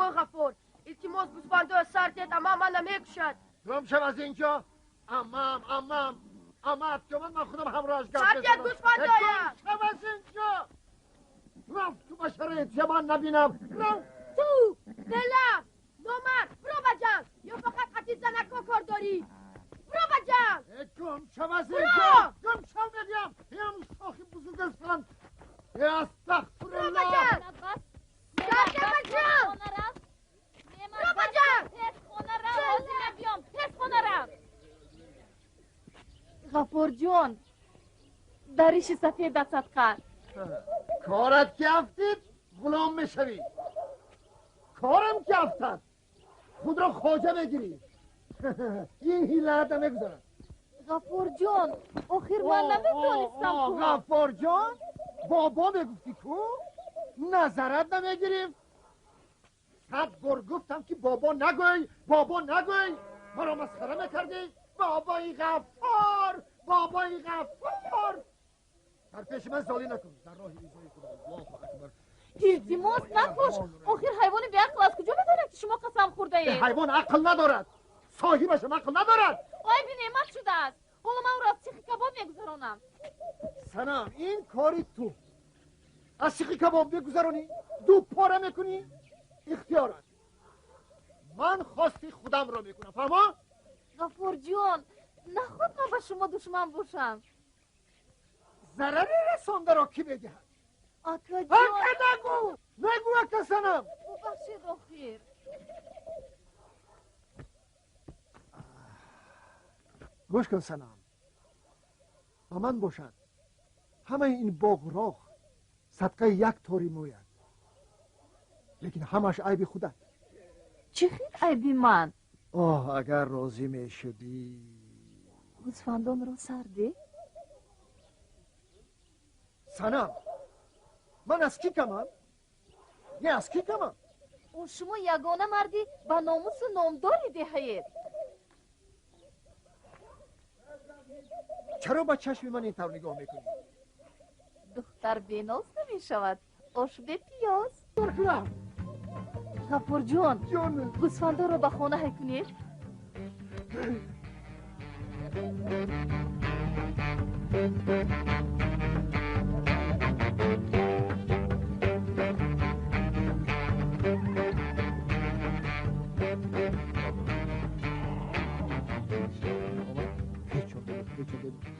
Бобои Ғаффор, илтимос, гӯсфандоя сар дед, амма мана мекушад. Гум шав аз инҷо. Аммам, аммам, аммат ки омад, ман худам ҳамроҳаш гап Сар дед гӯсфандоя. Гум шав аз инҷо. Рафт ту ба шароити ман набинам. Рафт. Ту дела номард, биро ба ҷанг, ё фақат қати занако кор дорӣ? Биро ба ҷанг. Гум шав аз инҷо. Гум шав мегӯям. Ям шохи бузургастан. Астағфируллоҳ. Биро ба ҷанг. Сар дед ба ҷанг. Биро ба ҷанг. Ғаффорҷон, дариши сафедат садқа. Корат ки афтид, ғулом мешавӣ. Корам ки афтад, худро хоҷа мегирӣ. Ин ҳилаат намегузарад. Ғаффорҷон, охир ман наметонистам. Ғаффорҷон, бобо мегуфтӣ ку, назарат намегирифт. 100 бор гуфтам ки бобо нагӯй, бобо нагӯй. Маро масхара мекардӣ. Бобои Ғаффор, бобои Ғаффор. Дар пеши ман золӣ накун. Дар роҳи ризои Худо. Аллоҳу акбар. Илтимос, накуш. Охир ҳайвони беақл аз куҷо медонад, ки шумо қасам хӯрдаед? Ҳайвон ақл надорад. Соҳибашам ақл надорад. Айби неъмат шудааст. Ҳоло ман ӯро аз сихи кабоб мегузаронам. Санам, ин кори ту. Аз сихи кабоб мегузаронӣ, ду пора мекунӣ, ихтиёрат. Ман хости худамро мекунам, фаҳмо? Ғаффорҷон, наход ман ба шумо душман бошам. Зарари расондаро кӣ медиҳад? Акаҷон. Ака нагӯ, нагӯ, ака Санам. Бубахшед охир. Гӯш кун Санам, ба ман бошад ҳамаи ин боғроғ садқаи як тори мӯяд, лекин ҳамааш айби худат. Чӣ хел айби ман? Оҳ, агар розӣ мешудӣ. Гӯсфандонро сар деҳ. Санам, ман аз кӣ камам? Не, аз кӣ камам? О, шумо ягона марди ба номусу номдори деҳаед. Чаро ба чашми ман ин тавр нигоҳ мекунӣ? Духтар беноз намешавад, ош бепиёз. Ғаффорҷон, гӯсфандоро ба хона ҳай кунед.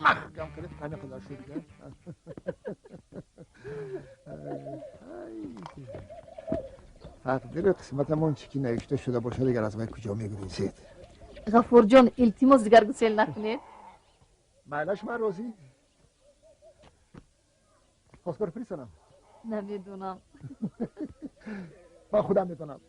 Маҳкам кардед, ҳамин қадар шуд. Тақдири қисматамон чӣ ки навишта шуда бошад, дигар аз вай куҷо мегурезед? Ғаффорҷон, илтимос, дигар гусел накунед. Майлаш, ман розӣ. Хостгор фиристонам? Намедонам. Ман худам медонам.